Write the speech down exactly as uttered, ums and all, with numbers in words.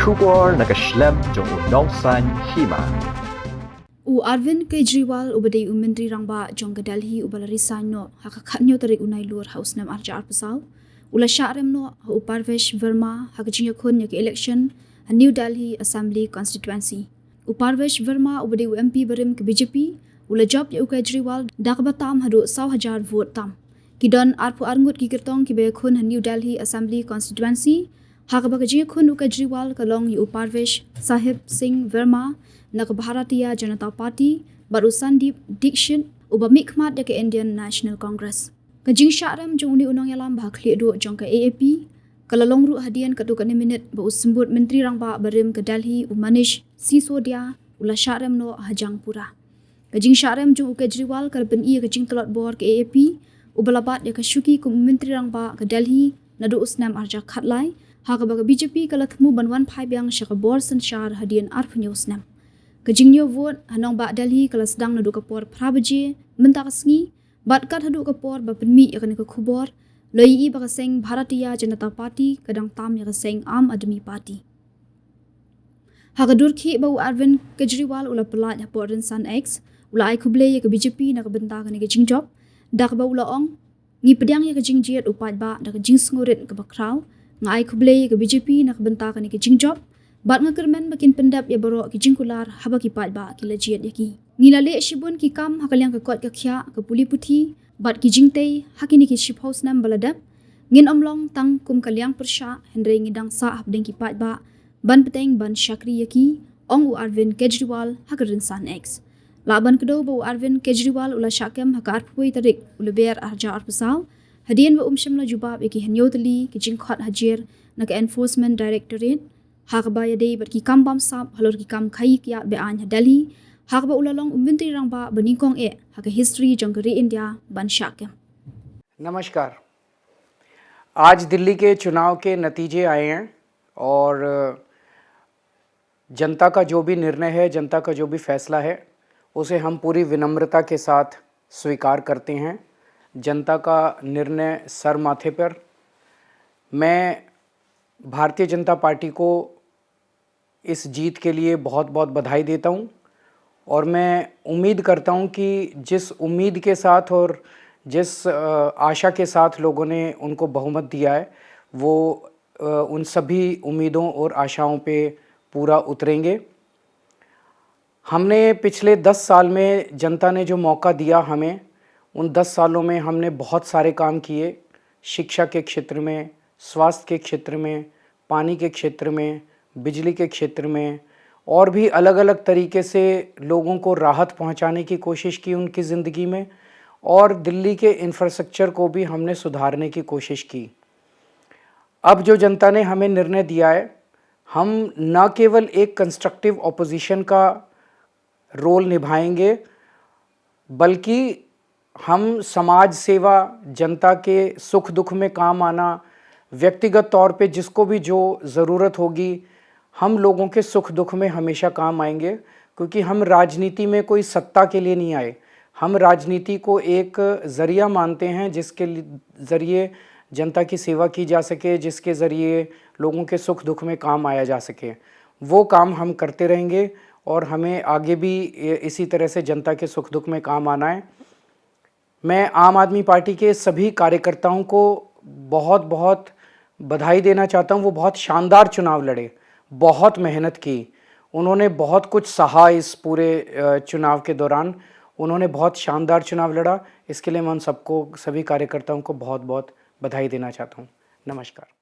Khubor na ka shlem jong u nongsaiñ hima. U Arvind Kejriwal uba dei u Myntri Rangbah jong ka Delhi uba la resign noh ha ka khatnyo tarik u Nailur ha u snem arja arphew saw u la shah rem noh ha u Parvesh Verma ha ka jingïakhun ïa ka election ha New Delhi Assembly Constituency. U Parvesh Verma uba dei u M P barim ka B J P u la jop ïa u Kejriwal da kaba tam haduh saw hajar vote tam. Ki don arphew arngut ki kyrtong kiba ïakhun ha New Delhi Assembly Constituency ha kaba ka jingïakhun u Kejriwal ka long ïa u Parvesh Sahib Singh Verma na ka Bharatiya Janata Party bad u Sandeep Dixit uba mihkhmat ïa ka Indian National Congress. Ka jingshah rem jong une u nongïalam ba ha khlieh duh jong ka A A P ka la long ruh hadien katto katne minit ba u symbud Myntri Rangbah barim ka Delhi u Manish Sisodia u la shah rem noh ha Jangpura. Ka jingshah rem jong u Kejriwal ka la pyni ïa ka jingtlot bor ka A A P uba la bat ïa ka shuki kum u Myntri Rangbah ka Delhi naduh u snem arja khatlai ha kaba ka B J P ka la thmu ban wan phai biang sha ka bor synshar hadien arphew hynñiew snem. Ka jingñiew vote ha nongbah Delhi ka la sdang naduh ka por phra baje mynta ka sngi bad kat haduh ka por ba pynmih ïa kane ka khubor la ïohi ba ka seng Bharatiya Janata Party ka dang tam ïa ka seng Aam Aadmi Party. Ha ka dur khih ba u Arvind Kejriwal u la pyllait hapoh rynsan X u la ai khublei ïa ka B J P na ka bynta kane ka jingjop da kaba u la ong, ngi pdiang ïa ka jingjied u paidbah da ka jingsngewrit kaba khraw. Nga ai khublei ïa ka B J P na ka bynta kane ka jingjop bad nga kyrmen ba kin pyndep ïa baroh ki jingkular haba ki paidbah ki la jied ïa ki. Ngi la leh shibun ki kam ha ka liang ka koit ka khiah, ka pule puthi bad ki jingtei ha kine ki shiphew snem ba la dep. Ngin ym long tang kum ka liang pyrshah hynrei ngi dang sah hapdeng ki paidbah ban bteng ban shakri ïa ki, ong u Arvind Kejriwal ha ka rynsan X. Lah ban kdew ba u Arvind Kejriwal u la shah kem ha ka arphew wei tarik u Lber arja arphew saw hadien ba um shym la jubab ïa ki hynñiew tylli ki jingkhot hajir na ka Enforcement Directorate ha kaba ïadei bad ki kam bamsap halor ki kam khaïi kyiad be-aiñ ha Delhi ha kaba u la long u Myntri Rangbah ba nyngkong eh ha ka history jong ka ri India ban shah kem. नमस्कार। आज दिल्ली के चुनाव के नतीजे आए हैं और जनता का जो भी निर्णय है, जनता का जो भी फैसला है, उसे हम पूरी विनम्रता के साथ स्वीकार करते हैं। जनता का निर्णय सर माथे पर। मैं भारतीय जनता पार्टी को इस जीत के लिए बहुत बहुत बधाई देता हूँ और मैं उम्मीद करता हूँ कि जिस उम्मीद के साथ और जिस आशा के साथ लोगों ने उनको बहुमत दिया है, वो उन सभी उम्मीदों और आशाओं पे पूरा उतरेंगे। हमने पिछले दस साल में जनता ने जो मौका दिया हमें, उन दस सालों में हमने बहुत सारे काम किए। शिक्षा के क्षेत्र में, स्वास्थ्य के क्षेत्र में, पानी के क्षेत्र में, बिजली के क्षेत्र में और भी अलग-अलग तरीके से लोगों को राहत पहुंचाने की कोशिश की उनकी ज़िंदगी में और दिल्ली के इंफ्रास्ट्रक्चर को भी हमने सुधारने की कोशिश की। अब जो जनता ने हमें निर्णय दिया है, हम न केवल एक कंस्ट्रक्टिव ऑपोजिशन का रोल निभाएंगे, बल्कि हम समाज सेवा, जनता के सुख दुख में काम आना, व्यक्तिगत तौर पे जिसको भी जो ज़रूरत होगी, हम लोगों के सुख दुख में हमेशा काम आएंगे, क्योंकि हम राजनीति में कोई सत्ता के लिए नहीं आए। हम राजनीति को एक ज़रिया मानते हैं जिसके ज़रिए जनता की सेवा की जा सके, जिसके ज़रिए लोगों के सुख दुख में काम आया जा सके। वो काम हम करते रहेंगे और हमें आगे भी इसी तरह से जनता के सुख दुख में काम आना है। मैं आम आदमी पार्टी के सभी कार्यकर्ताओं को बहुत बहुत बधाई देना चाहता हूँ। वो बहुत शानदार चुनाव लड़े, बहुत मेहनत की, उन्होंने बहुत कुछ सहा इस पूरे चुनाव के दौरान। उन्होंने बहुत शानदार चुनाव लड़ा। इसके लिए मैं उन सबको, सभी कार्यकर्ताओं को बहुत बहुत बधाई देना चाहता हूँ। नमस्कार।